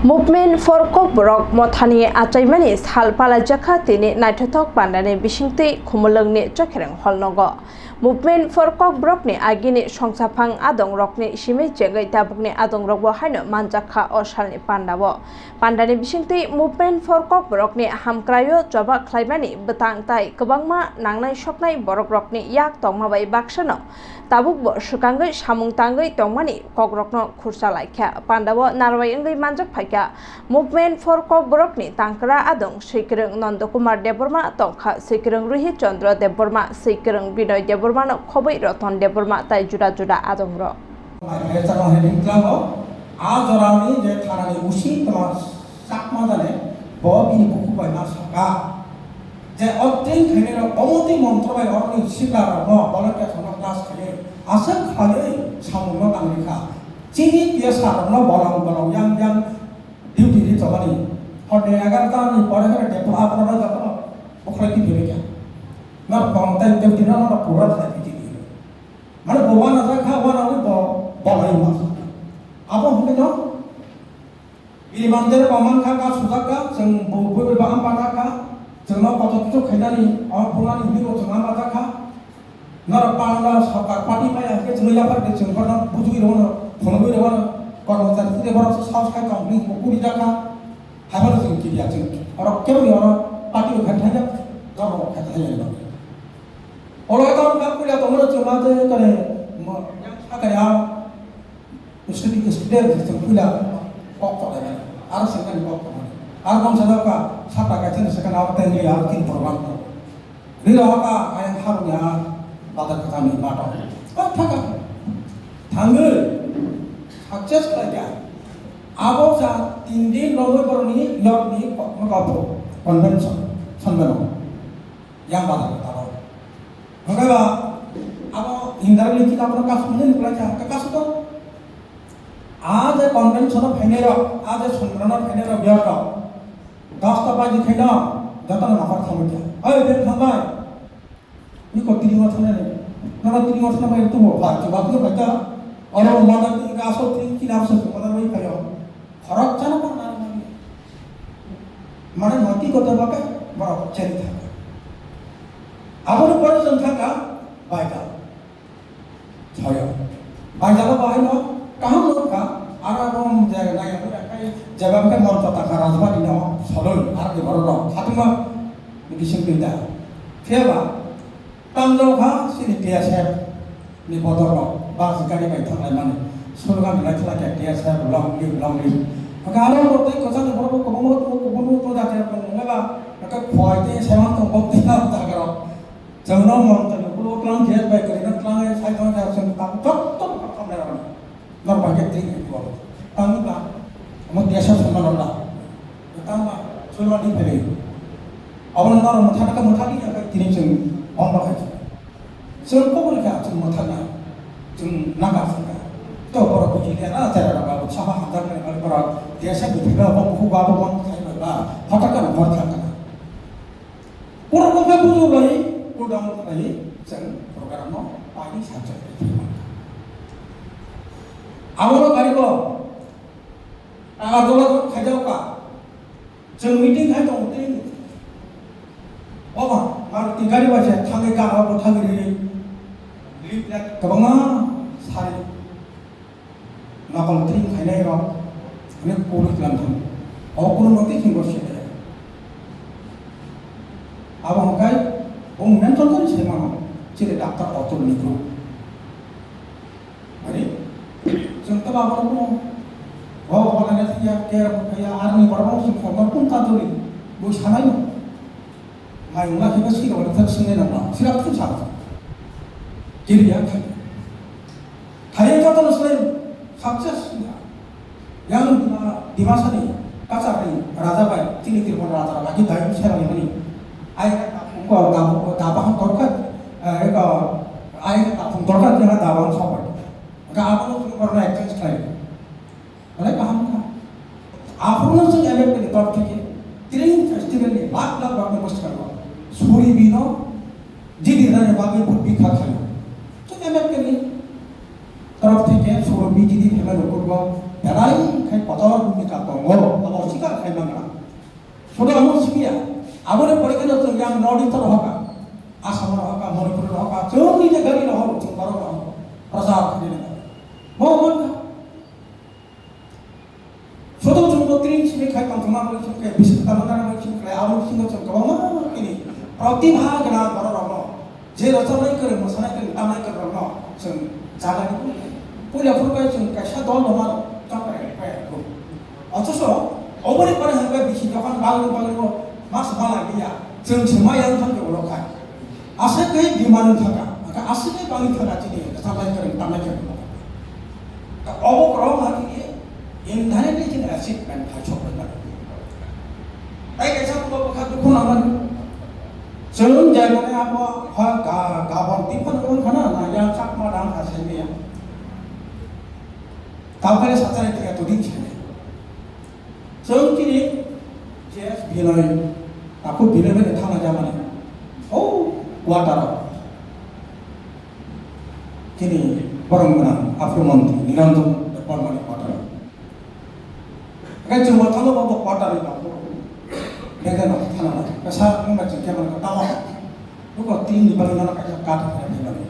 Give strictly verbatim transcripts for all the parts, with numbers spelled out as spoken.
Movement for Kokborok mothani achaimani sal palaijakha tini naithothok pandani bisingtwi Khumulwngni Chokhereng Hall nogo. Movement for Kokborokni agini songchaphang adongrokni simi chengwi tabukni adongrokbo haino manjakha o salni pandao. Pandani bisingtwi Movement for Kokborokni hamkraio choba khlaimani bwtang tai kwbangma nangnai soknai borokrokni yak tongma bai baksano tabukbo swkangwi samung tangwi tongmani kokrokno khursa laikha. Pandao narwai wngwi manjak phaikha Movement for Kokborokni tangkra adong Swikwrwng Nondo Kumar Debbarma tongkha, Swikwrwng Ruhi Chandra Debbarma, Swikwrwng Binoy Debbarmano khobwi Roton Debbarma tai juda juda adongrok. Mai phai chama hai ring tlango, a jorani je thanani usi tama sakma jane bo bini buku bai ma saka. Je o tring khainai rok omotwi montro bai oroni sikla rokno volunteer rokno class khainai aswk khlaiwi samungno tangri kha. Chini T S R rokno bolong bolong yang yang duty ri chobani. Horde egarota ni pore hore depot aphano jotono bokhlai twi phirikha. Norok tong tai duty no norok pura thai twi twi. Mane bo wana jakha, wana wi bo bolai ma. Abo hwnwi no Bini mandir bo mankha, ka sujak kha, chwng bo bwrwi baham pathak kha, chwngno kotor kuchuk khainani, o phunani hwnwi bo chwng hamajak kha. Norok pano sorkar party maya hwnkhe chwngno yaphar khe chwng bono bujui rwno, phunugui rwno, kormochari tide borok sao sai tong hwnwi bo kuri jak kha. Haiphano chwng kidia chwng, orok kebo ni oro party bo khaithai jak, norok bo khaithai jak. Olo ekam kha puila tongmano chwng ma tei kare, mo, yang sakaya. Student, student je chwng puila kok tonglaimani, aro swkang kok tongmani. Aro bangsa jokha satra kaisa ni swkang abo tei nini aro tin program tong. Rira hoka ayang harung ya badar kata ni mato. Kok thaka. Thangwi success khlaikha. Abo ja tin din romwi boroni yok ni kok no kapo convention sanmano. Yang bazar ko taro. Hwnkhe ba abo indirectly khe abono kasu hwnwi nuklai kha, hwnkhe kasu to. A je convention-o phainai rok, a je songrano phainai rok, biyor rok, dosta baji khaino jotono nokhor thangwi kha. Oi, ben thangbai. Ni ko tini ma thangnai. Nono tini ma thangnai bai tumo ba, chuba tumo bai ta. Oro mada tini ka asol tini kina asol mada bai khayo. Khorok chana pang nang nang. Mane noti kotor bape borok cheri thaka. Aboni pore chwng thaka baita. Choyo. Baita bo bahai no kaham no kha. Ara rom jaga nai abo kai jaba kai mon pata kha rajbari no soloi ar ni borok rok khatungma bising pinta. Phiya ba Tamjok ha sini T S F ni bodol rok bus gari bai thanglai mani slogan rilai khlai kha T S F long live, long live. Hwnkhe aro bo tei kwchangni borok bo kwbangma tong, kwbangma tong jati rok tong wngkha ba, hwnkhe khoi tei saiman tong bo tei aro jaga rok. Chwngno mong tong ulo tlang khe bai kwrwino tlang sai tong jak chwng tabuk jotto tong thamlai rok. Norok bai khe twi khe bo. Tangwi ba, omo T S F sanma norok da. Tang ba, chwlma di phele. Obo norok mwthangna khe mwthangwi ya khe tini chwng bongma khai chwng. Chwng kok ni kha chwng mwthangna. Chwng naga chwng kha. To borok buji khe na chera rok ba, chama hamjak ni ba borok T S F ni phele ba, buku ba, bo mang khai ba, phatar ka hor thang kha. Borok khe bujo bai, cool down khlai, chwng program no pai sajak. Abono gari bo, taga dola khaijak ka, chwng meeting khai tong tei, oba, Maruti gari bai se thangwi gana bo thangwi rwi, leaflet kwbangma sari. Nokol tring khainai rok, hwnwi kuru tlang thang. O kuru no tei hingo se. Abo hwnkhe, bo mention khe se mano, chini doctor Atul Negro. Ani, chwng to abo no, o, o, na, ya, ya, ya, army borok no chwng khoroknwi kung ka doli, bo sanai no. Mai wngla khe sirok thak swngnai nangla, sirok thak sa. Kiriya khai. Khai joto no slai success wngya. Yang Dima, Dimasani kachari raja bai chini Tripura raja bai khe dai serang mani. Ai ko da, da bahang torka, eh, ko ai ka phung torka khe da bahang sobai. Ga abo no chwng borno exchange khlai. Belai kaham kha. Aphuru no chwng M F K ni torop theke Tring Festival ni lakh lakh rok ni bwskango suri bino jidi rani bagwi but bikha khayo. Chwng M F K ni torop theke suri B J D phaimani rok belai khai Tor bhumika tongo, abo sikar khai mangra. Sudu amo sikiya, aboni pore khe no chwng yang North East rohoka, Assam rohoka, Manipur rohoka, chwng ni je gari rohor, chwng borok rohor, prasad khainani. Mo mankha. Sudu chwng bo tring simi khai tongthokma bai chwng khai, bising tamna bai chwng khai, abo bisingo chwng kwbangma kini pratibha gwnang borok rokno. Je rwchapnai kwrwng, mwsanai kwrwng, tamnai kwrwng rokno chwng jagani puila. Puila phuru khe chwng kaisa dol rwma chongpai paiya kho. Othocho oboni pore hwnkhe bisi dokan bagwi bagwi o mas bala liya, chwng se ma yang thang khe ulo khai. Aswk khe demand wng thaka, hwnkhe aswk khe bagwi thaka chini rwchapnai kwrwng, tamnai kwrwng. Obo kwrwng hakhe indirectly chini achievement khai sok pai mano. Tai kaisa bugo bwkha dukhu nangmani. Chwng jai mane abo ha ga-, gabon tiphano wng khana na ya Chakma dang ha sai maya. Tao khe sachari tiya to din chine. Chwng chini J S Binoy, takhuk Binoy bai thangna jamani. O quarter o. Chini borong gwnang Afro Montri Niranjan Debbarmani quarter o. Hwnkhe chwng bo thangno bo quarter ni bangkuk. Beke no thana na. Kasa wngba chwng khe mano tamo. Buko tin ni bagwi nono kaisa kat khe mano.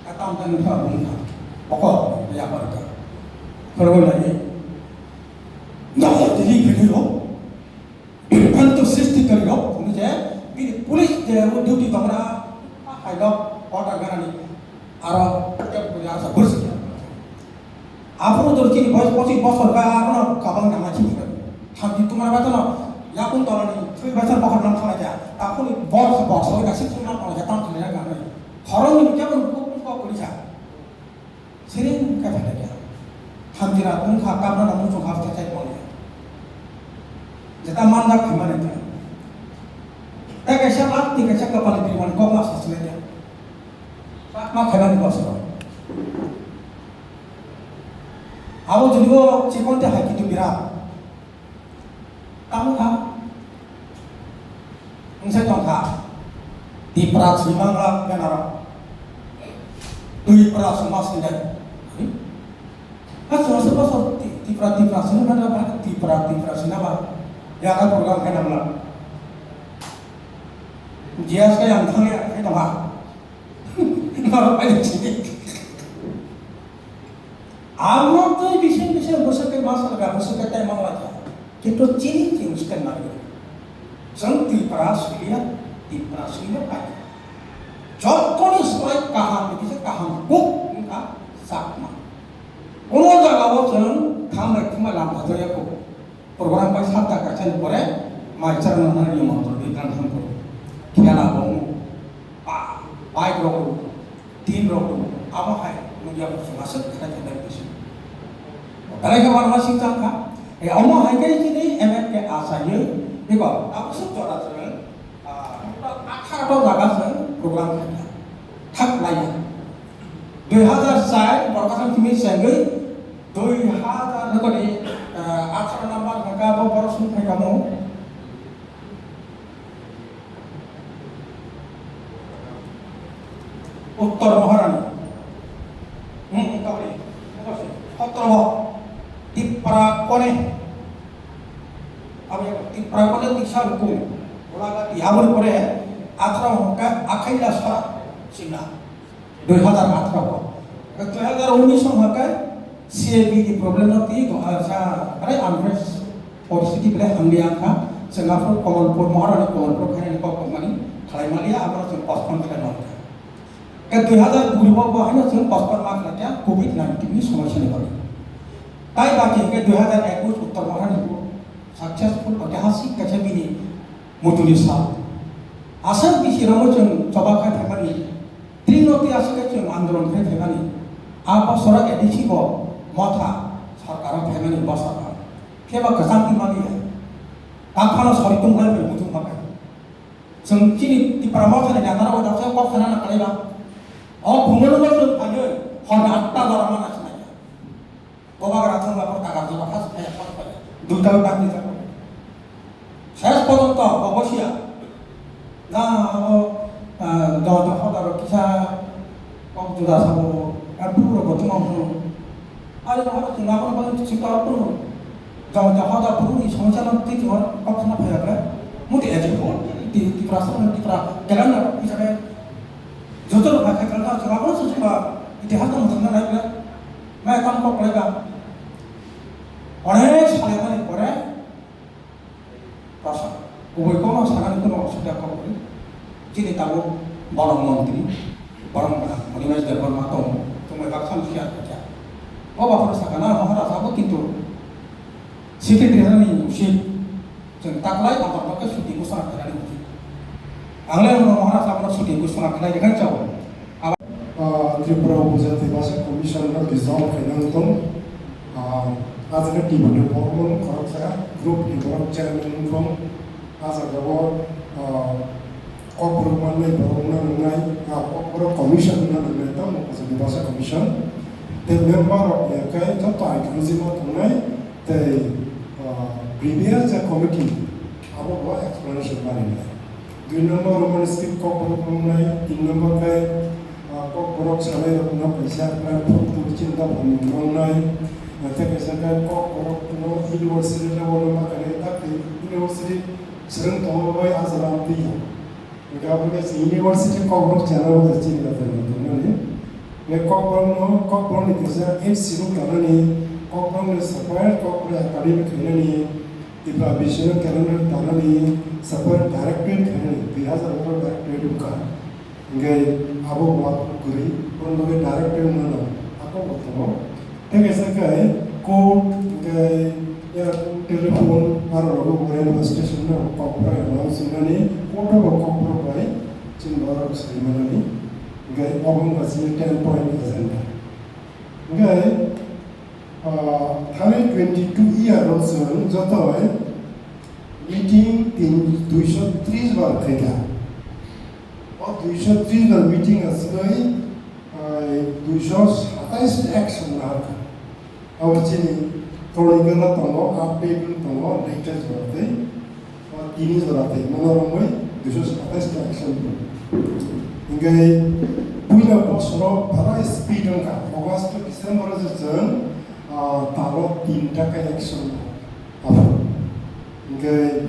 Katam tang ni pha bung kha. Boko ya bar ka. Phoro lai. No, dili bini ro. Bibhanto srishti kari ro. Bini je, bini police je duty tongra. Hai no, order ganani. Aro, ya, ya, sa, bursi. Aphuru dol chini boyos pochis bosor ba, ano kabang nang achi. Thamchi tumra ba tono, yakung tola ni, three bosor bokhor nang khala ja. Takhuni box, box, oi nasi tumra khala ja, tam khala ja, ganai. Khorong ni kya pun kuk kuk kuk kuli ja. Siring ka khala ja. Thamchi ra tung kha, kamra na muchung hap cha chai khala ja. Jeta man da khamane ta. Ta kaisa lak ti kaisa kapal ni man kok ma sasle ja. Ma khaimani bosoro. Abo jodi bo chikon te hai kintu birat. Tamo kha. Wngsai tong kha. Tipra sima ga ganaro. Tipra sima sindai. Ha, so so so Tipra, Tipra sima ga ba, Tipra, Tipra sima ba. Ya ka program khai namla. Jias ka yang thang ya khai tong kha. Norok bai chini. Amo tei bising bising bwswk khe ma salga, bwswk khe tei ma waja. Kintu chini chini swkang nangya. Chwng Tipra swliya, Tipra swliya pai. Jottoni swlai kaham ni kisa kaham kuk wngkha Chakma. Kono jaga o chwng thanglai thumlai lam thajak ya kuk. Program bai satta kaisa ni pore mai chwrwng nang nini montro di tang thang koro. Khela bo wng. Ba-, bike rok rw, tin rok rw. Abo hai nugya bo chwng aswk khlai thang bai bisi. Belai khe uanama sing chang kha. E omo hai khe chini M F K asai ye. Eko, abo swk jora chwng, ah, atharo jaga chwng program khaikha. Thak lai ya. Dui hazar char borok aswk simi chengwi Dui hazar nokoni, eh, atharo number hwnkha bo borok song phaikamo. Uttor Maharani. Hmm, hmm, kabri. Sotro bo. Tipra kone. Abo Tipra kone tisa rukung. Ulagati. Aboni pore atharo hwnkha Akhaila Sora Simla. Dui hazar atharo o. Dui hazar unis o hwnkhe C A B ni problem no twi go, ah, sa, are unrest poristiti belai hamya wngkha. Chwng aphuru Kamalpur, Maharani Kamalpur khainani kok kokmani khlai maliya, abono chwng postpone khlai mankha. Khe dui hazar kuri o bo haino chwng postpone ma khlaikha covid nineteen ni somosya ni bagwi. Tai baki hwnkhe dui hazar ekus Uttor Maharani bo successful, hwnkhe hasik kaisa bini mutuni sal. Aswk bisi ramo chwng choba khai phaimani. Tring no twi aswk khe chwng andolon khai phaimani. A bosoro A D C bo motha sorkaro phaimani bosor ba. Phiya ba kwchang twi maliya. Tang phano sori tong lai bai muchung ba kai. Chwng chini Tipra motha ni neta rok bai daksa kok sana na kalai ba. O phungo no chwng phaiwi hor ni atta jora mana sinai. Bobagra thangla bo tagar jora has phai phai phai. Duita tang ni jora. Ses pojonto bobo siya. Na abo, ah, do do hodaro kisa kok juda sabo. Abu ro bo tuma hunu. Ari no horo tuma horo bang chita horo. Jang jang hoda phuru ni somosya no twi twi hor kok khna phai yakle. Muti as a whole Ti-, Tiprasa no Tipra calendar hisabe joto rok hai khaikha jora bo se jora itihas no muchungna nai kle. Mai kam kok khlai ba. Onek salai mani pore Prasa. Kubui kono sanani kono osubida kono kwrwi. Chini tabuk bono montri, bono Animesh Debbarma tongo, chumui baksa no share khaikha. Bo baphuru sakha na Maharaja bo kintu secretary ni usi chwng taklai aboni bagwi suti kusana khainani usi. Ang le Maharaja bono suti kusana khainai rikha chao. Ah, Tripura Upajati Bhasha Commission no dissolve khainani tong. Ah, ajak T V ni borok khoroksa group ni borok chairman wngkha. Ah jaga o, ah, Kokborok mannai borok wngna nangnai, ah, Kokborok commission wngna nangnai tamo Kachari Bhasha Commission. Tei member rok ni khe joto ideology ma tongnai tei, ah, previous je committee abo bo explanation ma rinai. Dui number Roman script Kokborok wngnai, tin number khe, ah, Kokborok sanai rok no kaisa platform twi chinta wngnai. Tei kaisa khe Kokborok no university level o ma khe tak university Swrwng tongma bai ah jaga ang twi ya. Hwnkhe abo khe chini university Kokborok channel o chini kha tongmani. Hwnkhe Kokborok no, Kokborok ni kisa M C bo tanani, Kokborok ni separate Kokborok academy khainani, Tipra Biswanath calendar tanani, separate directorate khainani, dui hazar o directorate wngkha. Hingke abo bo kwrwi, bono bagwi direct wngmano, abo bo tongo. Tei kaisa khe court, hingke ya telephone, aro rogo bo railway station no kok bwrwi announce wngmani, court o bo kok bwrwi bai chini borok sai manani. Hingke obo wngkha chini ten point agenda. Hingke, ah, thani twenty two year o chwng joto meeting tin, duiso tris bar khaikha. O duiso tris bar meeting aswkwi, ai, duiso satais action naharkha. Abo chini Chronicle o tongo, update o tongo, latest jora tei, o tini jora tei, mono romwi duiso satais action. Hingke puila bosoro belai speed wngkha, August to December o je chwng, ah, talo tinta khe action. Abo. Hingke,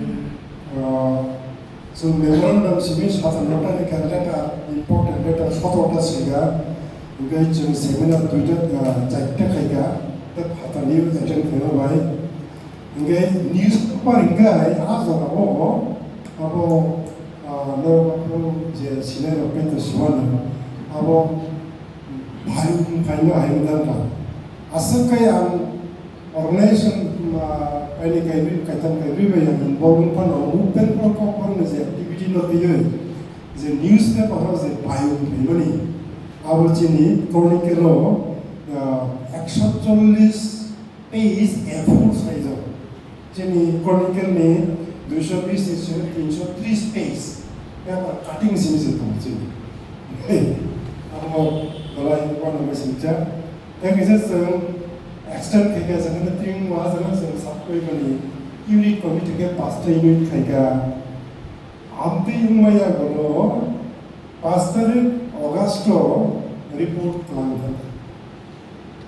ah, chwng memorandum simi satanrota ni khe letter, important letter sotorta sika. Hingke chwng seminar duita, ah, charta khaika, tei phatani attend khaima bai. Hingke newspaper hingke hai a jora o, abo, ah, norok je sinai rok tei to simano, abo Phaiyung, phaiyung, phaiyung tangkha. Aswk khe ang organization, ah, kaini kaibri, kaitam kaibri bai ang involve wng phano, movement rok kok borokni je activity no twiwi, je newspaper rok je phaiyung phaimani, abo chini Chronicle o, ah, ekso chollish page A four size o. Chini Chronicle ni duiso bis ni simi tinso tris page paper cutting simi se tongo chini. Abo belai uanama singcha. Tei kisa chwng extend khaikha chwng tring ma chwng chwng sapoi mani unit committee khe pasta unit khaikha. Amtwi wngmaya gono pash tarik August o report twlang kha.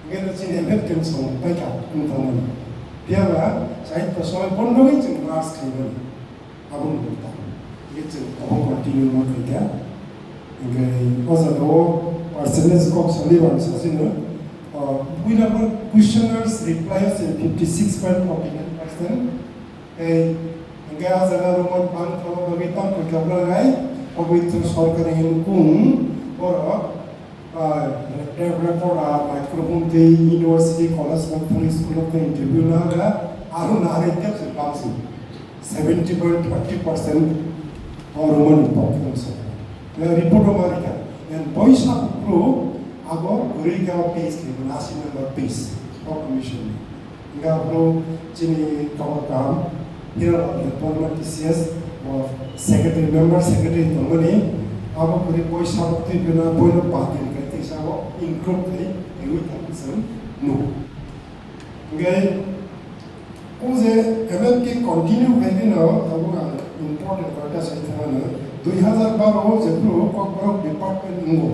Hingke no chini effect khe song paikha wng thangmani. Phiya ba sahitya sobai bondogwi chwng march khaimani. Abo wngkha. Hingke chwng abo continue ma khaikha. Hingke o jaga o percentage kok saliba ang sasino, ah, puila bo questionnaires replies in fifty six point forty nine percent. Tei hingke ah jaga Roman bang thangma bagwi tamo khe khe bwrang hai Pabitra Sarkar hinwi kung borok, ah, re-, reporter, microphone tei university, college rok thangwi school rok tei interview naga aro naharwi tei se bangsi seventy point thirty percent o Roman ni pok thang se. Report o ma rikha. And boisa phuru abo kwrwi khe o page khe nasi number page o commission ni. Hingke aphuru chini tongmani kaham, Hiralal Debbarma T C S, bo secretary, member secretary tongmani, abo kwrwi boi sabo twi bina boino batin khe tei sabo include khe riwi thangma chwng nugo. Hingke o je M M K continue khai bino abo ang important kok ta sai thangmano, dui hazar baro o jephuru Kokborok department wngo.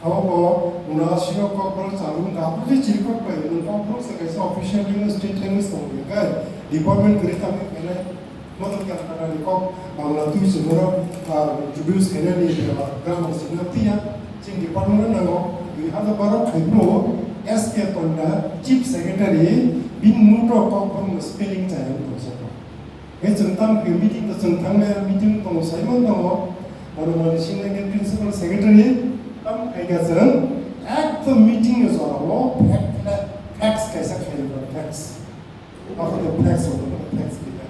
Abo bo unasio kokborok chalung da, aboni chiri kok bai, nung kokborok se kaisa official language, state language tong ya kai, department kwrwi tamo khainai, model kya kana ni kok, Bangla twi se borok, ah, introduce khainani, ah, grammar se na tiya, chini department no nango, dui hazar baro khaibro, S K Panda, Chief Secretary, bini note o kokborok no spelling chaya wng tong sokha. Hei chwng tam khe meeting to chwng thangnai meeting tongo, saiman tongo. Bono mani singna khe principal secretary tam khaika chwng ekdom meeting ni jorao fact, facts kaisa khaio, facts. Abo khe facts, abo khe facts khaika.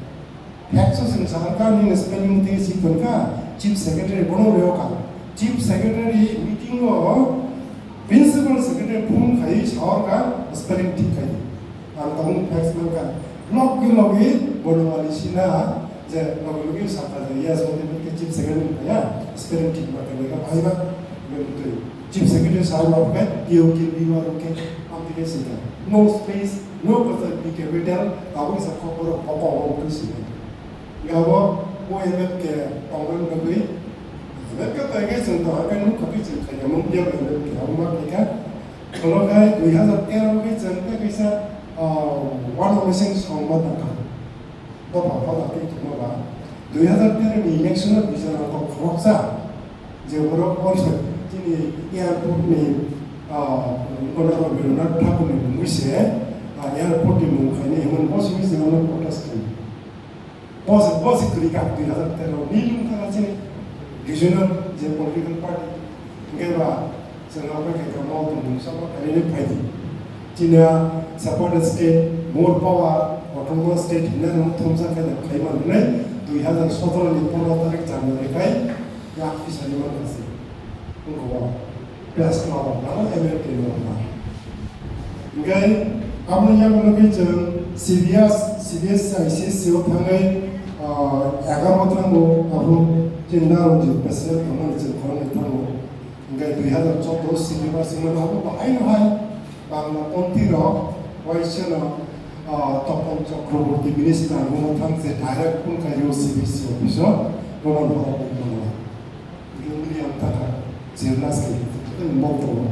Facts o chwng sahar ka nini spelling tei si tongkha, chief secretary bono reo ka. Chief secretary meeting o principal secretary phone khai sahar ka spelling thik khai. Ang tamo facts mankha. Logi logi bono wali sina je logi logi sakha je yes, mote mote chief secretary ya, spelling thik ma khe lega bhai ba, lega twi. Chief secretary sa ma khe P O K, P O R O K, am tike sika. No space, no person P K capital, abo sa khobor poko o twi sika. Gabo bo M F K tongmani bagwi, M F K toike chwng to hakai nuk khapi chwng khaika mung ya M F K abo ma khaika. Kholo khai dui hazar tero khe chwng tei kaisa, ah, one machine song ma tangkha. Dopha phala tei thuma ba dui hazar tero ni election o bichar rok khoroksa je borok also chini airport ni, ah, Honorable Rabindranath Thakur ni mungwi se, ah, airport ni mung khainai hwnwi bo simi se protest khainai. Bos, bos kwrwi kha dui hazar tero ni lung kha chini regional je political party. Hingke ba chwng abo khe kamo tongmung sabo khainai phai di. Chini separate state, more power, autonomous state hinna no thumsa khe khai man nai dui hazar sotoro ni pondro tarik January khai ya pisa ni man kasi. Wngkha o. Press club rok nang M L K rok nang. Hingke aboni yago no khe chwng C B S, C B S I C S C o thangwi, ah, egaroh thango, abo chini naro je president tongmani chwng khoroknwi thango. Hingke dui hazar choudo sini ba sini abo bahai no hai Bangla ponti rok waisa no, ah, Topon Chakraborty minister no thang je direct phone khaio C B S C office o, Roman Bharat ni mangla. Hingke mili ang taka, Jilas ke, mokto.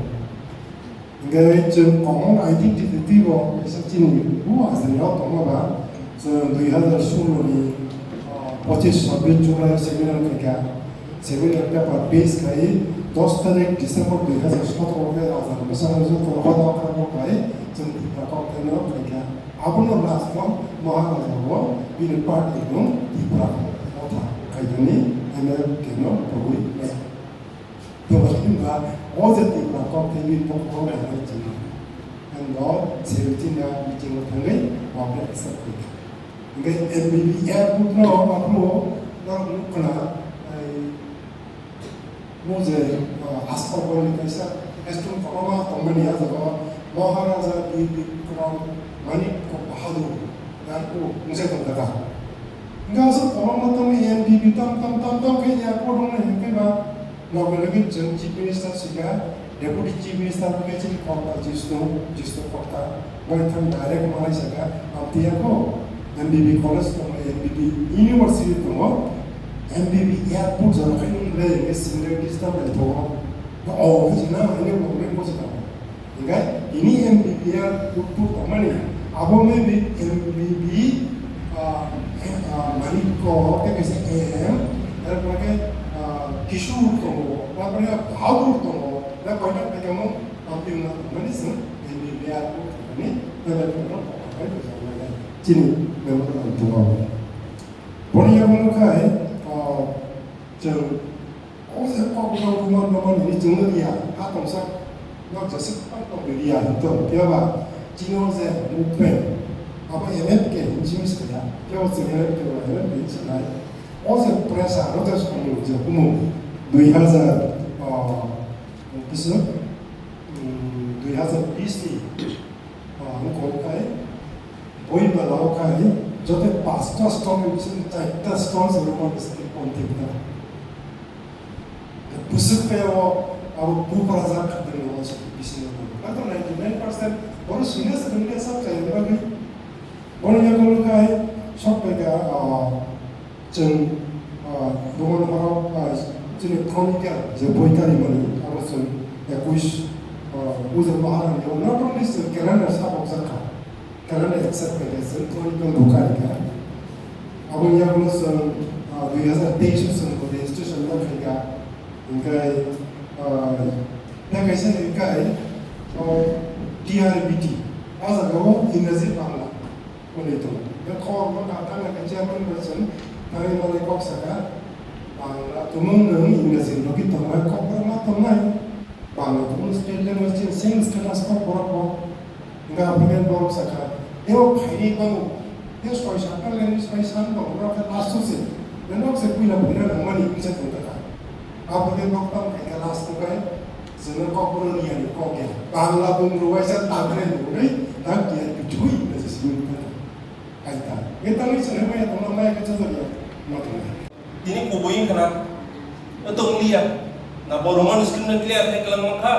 Hingke chwng common identity bo kaisa chini bu aswk rok tongma ba, chwng dui hazar solo ni, ah, pochis sabbish July seminar khaikha, seminar paper base khai dos tarik December dui hazar sotoro khe Raja Mesa Raja Korba Dokrabo bai chwng Tipra kok thaino khaikha. Abono last o Maharaja bo bini party no Tipra motha khainani M L K no pogwi maya. Tei hwnba o je Tipra kok tei bini bokong rok nai chini. Ang bo seventeen na meeting o thangwi bo khe accept khaikha. Hingke M B B airport no aphuru norok nukha na, ai, Mo je, ah, Astabol ni kaisa restaurant kotorma tongmani, ah jaga o Maharaja Birbikrama Manik Bahadur Airport wngse tong kha. Hingke aswk kotorma tongwi M B B tam tam tam tam khe airport wngnai hwnkhe ba loge loge chwng Chief Minister sika, Deputy Chief Minister khe chini kokta Jishnu, Jishnu kokta. Bai thang direct malai saka, amtiyako M B B college tongo, M B B university tongo, M B B airport jora khai nung bre, nge single distance bai tongo. O, jina, ini problem ko jina. Hingkai, ini M B B airport tongmani, abo maybe M B B, ah, eh, ah, Manik ko, tei kaisa A M, tarpore, ah, Kishore tongo, tarpore Bahadur tongo, na koita koita mo, Ang twi wngna tongmani se, tei ni biyar kok thani, bebak kok rok kok thani bujak nai. Chini bebak rok ang tungao. Boni yago no khai, ah, chwng, o je kok rok ruma ruma nini chwng no riya, ha tongsa, nok jasik pang tong riya, hinto, phiya ba, chini o je movement, abo M F K, hinsi mis kaya, phiya o chwng M F K ba, M F K hinsi nai. O je pressure, o je somung, je humung, dui hazar, ah, Kisa, um, dui hazar bis ni, ah, wngkha khai, boi bala o khai, joto pasta stone ni bising charta stone se roman bising ponti bita. Busuk kaya o, abo bupra jak khatang o bising o. Kato ninety nine percent, bono senior secondary sak kaya bagwi. Bono yago khai, sok pai ka, ah, Chwng, ah, Roman horok, ah, chini Chronicle je boi karimani, abo chwng Ekush, uh, Ujan Maharani, not only se calendar sabok jakha, calendar accept khaikha, se chronicle bo khaikha. Aboni yagulo se, uh, dui hazar teis o se registration no khaikha. Hinkhe, uh, tei kaisa hinkhe, uh, T R B T, a jaga o Ingreji Bangla. Hwnwi tongo. Be kok no kha thang khe chairman bai chwng thangwi manwi kok saka, Bangla tumung nwng English ni logi tongnai, kok no ma tongnai, Bangla tumung state language ni same status kok borok bo. Hwnkhe African borok saka, tei o phaini bango, tei soi sakta language bai san bo, borok khe last o se. Be nok se puila puila nangmani hwnwi se tong kha. Abo khe noktam khaikha last o khe chwngno kokborok ni yani kok ya. Bangla bung rwbaisa tamre rwgwi tak ya bichwi na se simi kha. Kaita. Ye tangwi chwngno maya tongma maya khe chajak ya. Ma tongma. Tini kubui wngkha na. Tong liya. Na borok mani screen no clear khai kwlangma kha.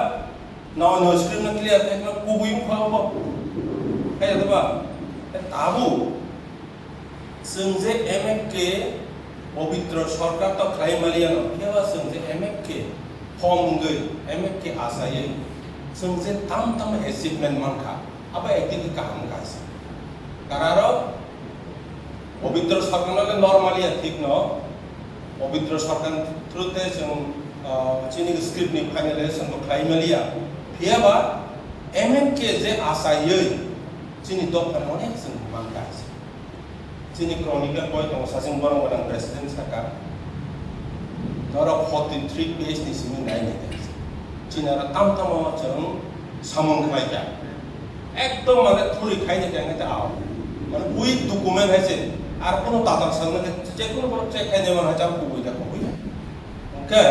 Na ono screen no clear khai kwlangma kubui wngkha obo. Kaya da ba? Tabu. Chwng je M F K Pabitra Sarkar to khlai maliya no, phiya ba chwng je M F K form wngwi, M F K achaiwi, chwng je tam tam achievement mankha, abo ekdin khe kaham kaisa. Kararo Pabitra Sarkar no le normally ya thik no, Pabitra Sarkar through te chwng, ah, chini script ni finalization bo khlai maliya, phiya ba M F K je achaiwi, chini dopha no onek chwng mankha. Chini chronicle boi tongo, saching borok gwnang president saka. Norok forty three page ni simi nai nai kha. Chini aro tam tamo chwng samung khlai kha. Ekdom mane thuri khai ni kha, kha, kha. Mane weak document hai se. Ar kono tatal sal nang je kono borok check khai de man hai cham kubui da kubui da. Hwnkhe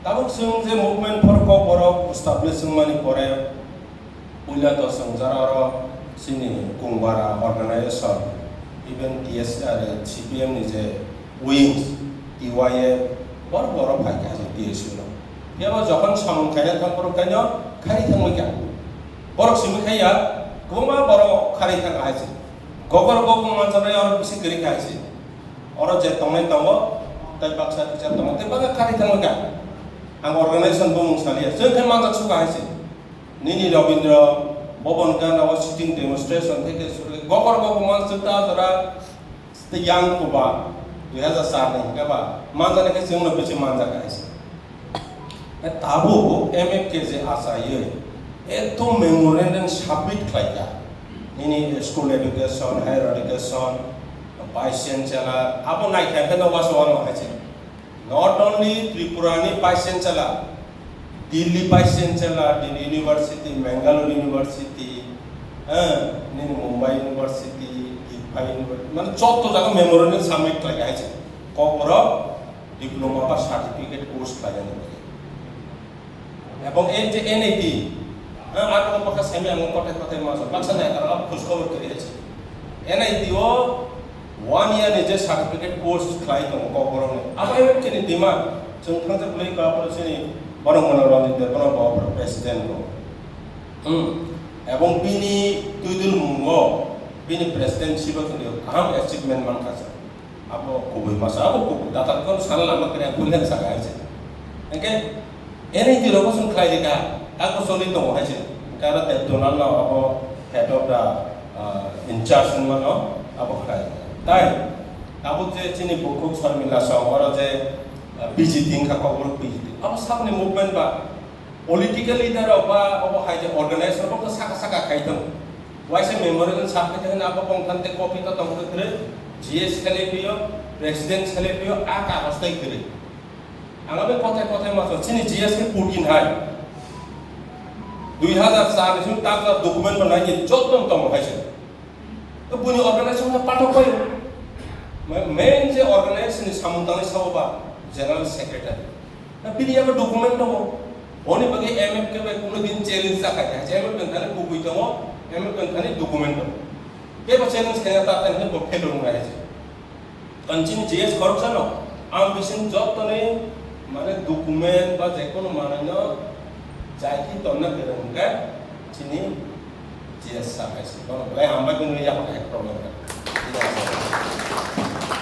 tabuk chwng je movement for Kokborok establish wngmani pore, puila to chwng jara oro chini Kungbara organization, even T S R, C P M ni je wings, T Y F, borok borok phai kha T S U no. Phiya ba jokhon samung khaina thang borok khaino khari thangwi kha. Borok simi khaiya, kwbangma borok khari thang hai se. Gogor gogong mansa bai oro bisi kwrwi kha hai se. Oro je tongnai tongo, tei baksa kisa tongo, tei baksa khari thangwi kha. Ang organization bumung saliya, chwng khe manjak suka hai se. Nini Rabindra Bhavan gana o sitting demonstration theke suri gokor gokor man sita jora yang kuba dui hazar char ni hingke ba manjani khe chwngno bisi manjak hai se. Tabu M F K je achaiwi ekdom memorandum submit khlaikha. Nini school education, higher education, vice chancellor, abo naikha khe no waso wano hai se. Not only Tripura ni Vice Chancellor, Delhi Vice Chancellor, Delhi University, Mangalore University, eh, nini Mumbai University, Ifa University, mane joto jaga memorandum submit khlai hai se. Kokborok diploma ba certificate course khlai nani bagwi. Ebong ei je N I T, eh, aro bokha semi ang kothai kothai ma baksa nai kara khoj khobor kri hai se. N I T o one year ni je certificate course khlai tongo Kokborok ni. Abo M F K ni demand, chwng thangjak bwlai ka abo chini borok mano Ranjit Debbarma bo president bo. Hmm. Ebong bini tuidul mungo bini president sibo tongyo kaham achievement mankha sa. Abo kubui masa, abo kubui. Datar kon sana lama kene kulian saka hai se. Engke N I T rok bo chwng khlai rikha, tak bo choli tongo hai se. Engke aro Debdonal no abo head of the, uh, in charge wngmano abo khlai. Tai abo je chini bukhuk Sharmila Song, oro je, uh, P G T wngkha, Kokborok P G T. Abo sakni movement ba political leader rok ba abo hai je organization rok saka saka khai thung. Waisa memorandum submit khai abo kongthan te copy to tong khe G S khe le pio, president khe le pio, a kagos tai khe. Ang abo kothai kothai ma chini G S khe Putin hai. Dui hazar char ni simi tak document bo nai ni joto tong hai se. To buni organization no pathok bai. Ma-, main je organization ni samung tangnai sabo ba general secretary. Na bini yago document tongo. Boni bagwi M F K bai kuno din challenge jakha ya. M F K thani kubui tongo, M F K thani document tongo. Kebo challenge khaina ta tani bo fail wng hai se. Kanchini G S khoroksa no, ang bising joto ni mane document ba jekono manai no jaiki tonna kwrwng khe chini G S sa hai se. Bono belai hambai khe nini yaphang hai problem kha.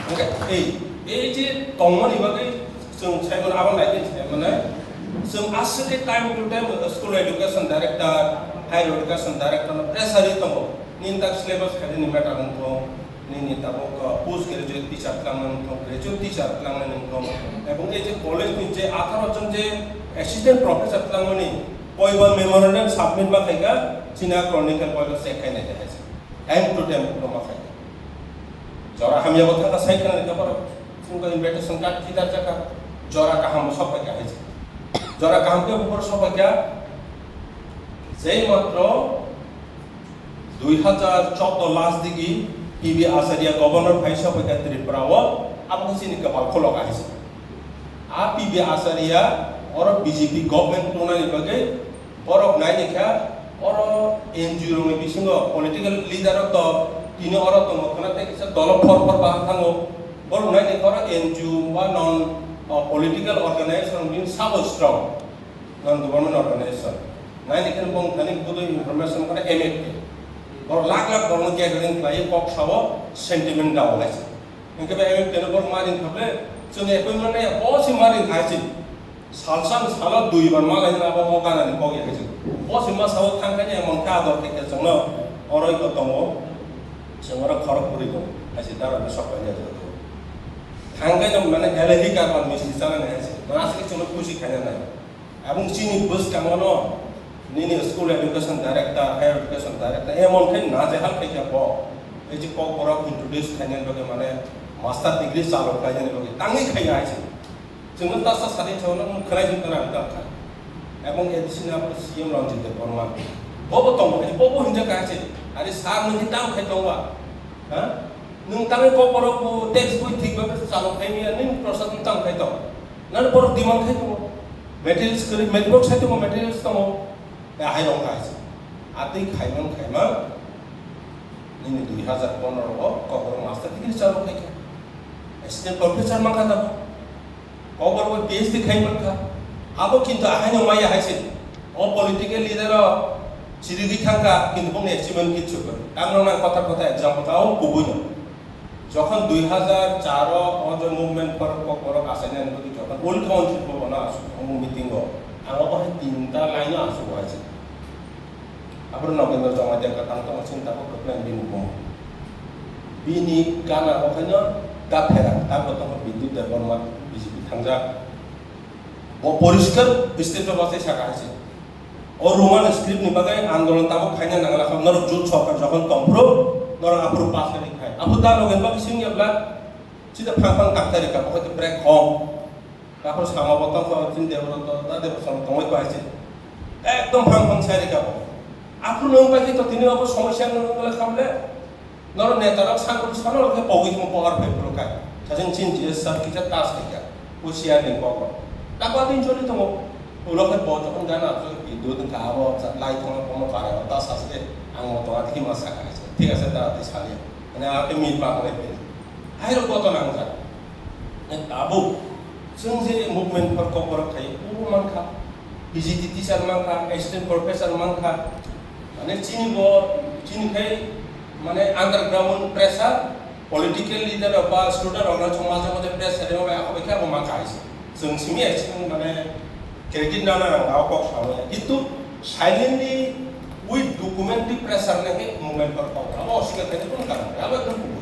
Hwnkhe ei, ei je tongmani bagwi chwng saimano abo nai khe se mane Chwng aswk khe time to time school education director, higher education director no pressure ri tongo. Nini tak syllabus khaidi ni matter wng thung, nini tabuk, uh, post graduate teacher twlangmani wng thung, graduate teacher twlangmani wng thung. Ebong ei je college ni je atharo jon je assistant professor twlangmani koiba memorandum submit ma khaikha, chini chronicle koiba check khainai de hai se. Time to time no ma khaikha. Jora hamya bo thangkha sai khna ni borok. Chwng invitation card kidar jaka. Jora kaham bo sok paikha hai se. Jora kaham khe bo sok paikha. Jei matro dui hazar choudo last digi P B Acharya governor phai sok paikha Tripura o. Abo khe chini kapal khulok hai se. A P B Acharya oro B J P government tongnani bagwi borok naini kha oro N G O rokni bisingo political leader rok to tini oro tongo khna tei kisa dolo phor phor bahar thango. Borok naini kha oro N G O ba non, uh, political organization bini sabo strong, non government organization. Naini khe bong thani budui information khna M F T. Borok lakh lakh borokno gathering khlai kok sao sentiment dao lai. Hingke ba M F T no borok ma ring kha ble, chwng appointment nai bo si ma ring kha chini. Salsa ni salo dui bar ma lai na bo o gana ni kok ya chini. Bo si ma sao thang kha ni emon kha ador khe chwng no oroi ko tongo. Chwng oro khorok puri ko. Asi daro ni sok kanya jado. Thang kha ni mane elehi ka ban misti chana nai asi. Mana asi chwng no khusi kha nai. Abong chini bwskango no nini school education director, higher education director, emon khe najehal khaikha bo. Ei je Kokborok introduce khainani bagwi mane master degree chalo khlainani bagwi tangwi khaiya hai se. Chwngno tasa sadi chawno nwng khwnai jin khna ang tangkha. Abong A D C ni abo C M Ranjit Debbarma. Bobo tongo, bobo hinjakha hai se. Are sir nwng khe tamo khai tongba? Ha? Nwng tangwi Kokborok bo text boi thik bagwi chalo khaimiya, nwng prosad nwng tamo khai tong? Nang borok demand khai tongo. Materials kwrwi, mat-, borok sai tongo, materials tongo. Ya, hai rok khai se. Atwi khaimang khaimang. Nini dui hazar pondro o Kokborok master degree chalo khai kha. Assistant professor man kha tamo. Kokborok P H D khai man kha. Abo kintu ahaino maya hai se. O political leader o chirigwi thang kha, kintu bongni achievement kichu kwrwi. Ang nang kotha kotha example ta o kubui no. Jokhon dui hazar char o, o je movement for Kokborok achaina ni bagwi jokhon Old Town Hall o na asuk, o meeting o, ang obo hai tinta line o asuk hai se. Aphuru Nagendra Jamatia kwthang tongo, chini tabuk kwplai bini bumo. Bini gana o khaino da phera, tabuk tongo Bidhyut Debbarma, B J P thangjak. Bo poriskar state o bachai saka hai se. O Roman script ni bagwi andolon tabuk khaina nangla kha, norok jut sorkar jokhon tongphuru, norok aphuru pass khe khai. Aphuru da logen bagwi sing ya bla, sida phang phang kak tari ka, bokhai break home. Aphuru sama bo tongkha, chini Deboroto, da Deboroto tongwi bai se. Ekdom phang phang sai rika bo. Aphuru nang bai to tini abo somosya nang nangla khamle. Noro neta rok sangkuk sano rok khe pogwi tongmo pohor phai phuru kha. Sajeng chin G S sir kisa tas khaikha. O C R ni kok rok. Takwa din choli tongo. Ulo khe bo jokhon gana to Bidhyut wngkha abo cha lai thangma bono bare o tas as de. Ang mo tonga thima sakha. Thik ase ta tei sali. Mane a khe mit ma khlai phi. Hai rok boto nang kha. Tabuk chwng je movement for Kokborok khai o man kha. P G T teacher man kha, assistant professor man kha. Mane chini bo, chini khai mane underground pressure, political leader rok ba student rok no chwng maje maje pressure rw bai ako bai khe abo ma kai se. Chwng simi hai chwng mane credit nana rang rao kok sao ya. Kintu silently with documentary pressure ne khe movement kor kok abo osika khe kun karon abo ekdom